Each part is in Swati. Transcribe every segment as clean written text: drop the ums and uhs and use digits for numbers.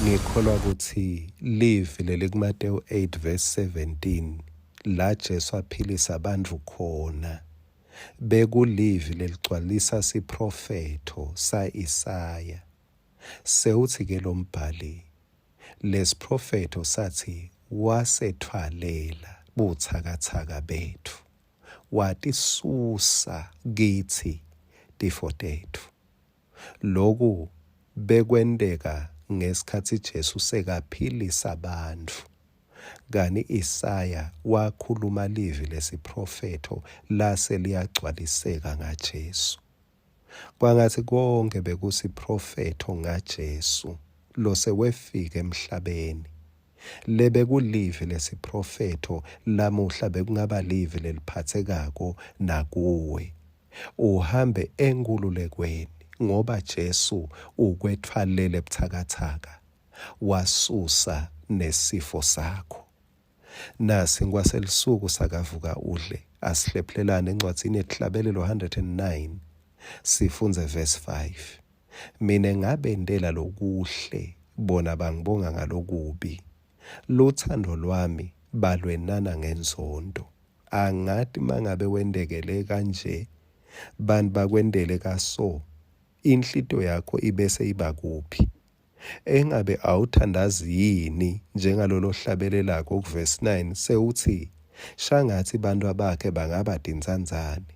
Ngikholwa kutsi livi lelikuMatewu 8 verse 17 la Jesu aphilisa bantfu khona bekulivi leligcwalisa siphrofetho sa-Isaya. Sewutsi-ke lombhali, lesiphrofetho satsi wasetfwalela butsakatsaka betfu, watisusa kitsi tifo tetfu. Loku bekwenteka ngesikhatsi Jesu sekaphilisa bantfu. Kani Isaya wakhuluma livi lesiphrofetho lase liyagcwaliseka ngaJesu. Kwangatsi konkhe bekusiphrofetho ngaJesu losewefika emhlabeni. Lebekulivi lesiphrofetho lamuhla bekungaba livi leliphatsekako nakuwe. Uhambe enkhululekweni ngoba Jesu ukwetfwalele butsakatsaka wasusa nesifo sakho. Nasi ngwaselisuku sakavuka udle asihlephulelane encwadzini yeTihlabelelo 109 sifundze verse 5. Mine ngabentela lokuhle bona bangibonga ngalokubi. Lutsandvo lwami balwenana ngenzondo. Angati mangabe wentekele kanje bantu bakwentele kaso inhlitiyo yakho ibese iba kuphi? Engabe awuthandazi yini njengalolo hlabelelako kuvesi 9 sewutsi shangatsi bantwa bakhe bangaba tintsandzane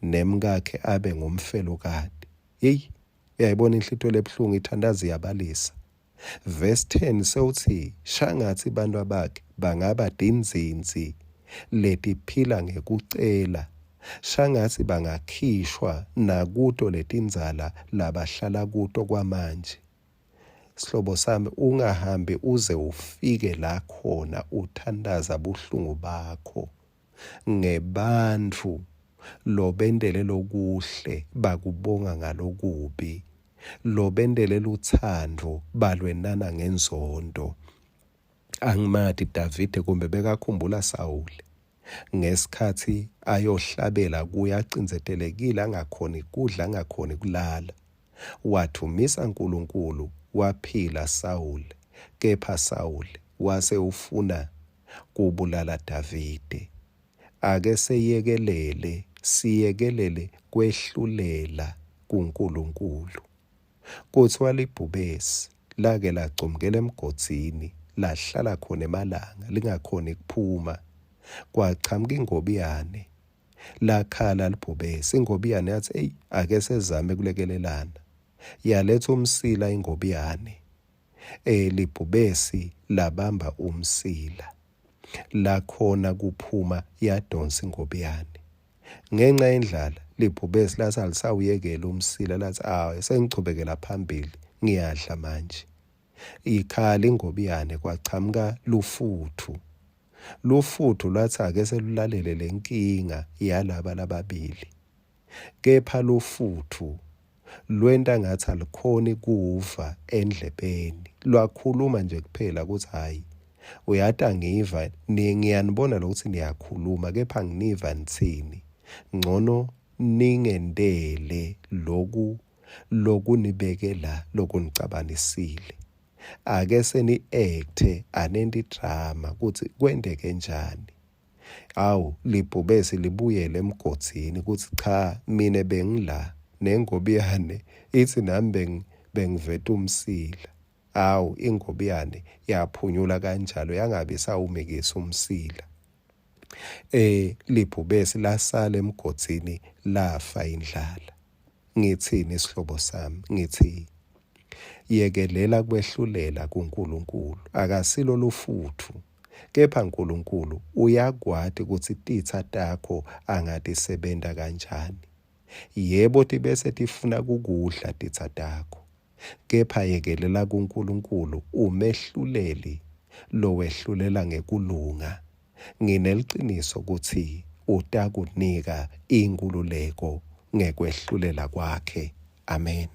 nemkakhe abe ngumfelokati. Yeyi, uyayibona inhlitiyo lebuhlungu ithandaza iyabalisa. Verse 10 sewutsi shangatsi bantwa bakhe bangaba tindzindzi letiphila ngekucela shangatsi bangakhishwa nakuto letindzala labahlala kuto kwamanje. Sihlobo sami ungahambi uze ufike la khona uthandaza buhlungu bakho ngebantfu lobentele lokuhle bakubonga ngalokubi, lobentele lutsandvo balwenana ngenzondo. Angimati Davide kumbe bekakhumbula Sawule ngesikhatsi ayohlabela kuye acindzetelekile angakhoni kudla angakhoni kulala. Wadvumisa Nkulunkulu waphila Sawule, kepha Sawule wase ufuna kubulala Davide. Ake seyekelele, siyekelele kwehlulela kuNkulunkulu. Kutsiwa libhubesi lake lagcumkela emgodzini lahlala khona emalanga lingakhoni kuphuma. Kwachamuka ingobiyane lakhala libhubesi. Ingobiyane yatsi eyi ake sezame kulekelelana. Yaletsa umsila ingobiyane. E, libhubesi labamba umsila lakhona kuphuma yadonsa ingobiyane. Ngenxa yendlala, libhubesi lathi alisawuyekeli umsila lathi awu sengichubekela phambili ngiyadla manje. Ikhala ingobiyane kwachamuka lufuthu. Lufuthu lwathi ake selulalele lenkinga yalaba lababili. Kepha lufuthu lwenta ngathi alukhoni kuva endlebeni lwakhuluma nje kuphela ukuthi hhayi uyati angiva ngiyanibona lokuthi niyakhuluma kepha nginiva nithini ngcono ningentele loku lokunibeke la lokunicabanisile ake seni-ekthe anenti idrama kutsi kwenteke njani Awu libhubesi libuyele emgodzini kutsi cha mine bengila nengobiyane itsi nami beng, bengiveta umsila. Awu ingobiyane yaphunyula kanjalo yangabe isawumikisa umsila. Eh libhubesi lasala emgodzini lafa indlala. Ngitsini sihlobo sami? Ngitsi yekelela kwehlulela kuNkulunkulu. Akasilo lufutfu Kepha Nkulunkulu uyakwati kutsi titsa takho angatisebenta kanjani. Yebo tibese tifuna kukudla titsa takho. Kepha yekelela kuNkulunkulu umehluleli lowehlulela ngekulunga. Ngineliciniso kutsi utakunika inkhululeko ngekwehlulela kwakhe. Amen.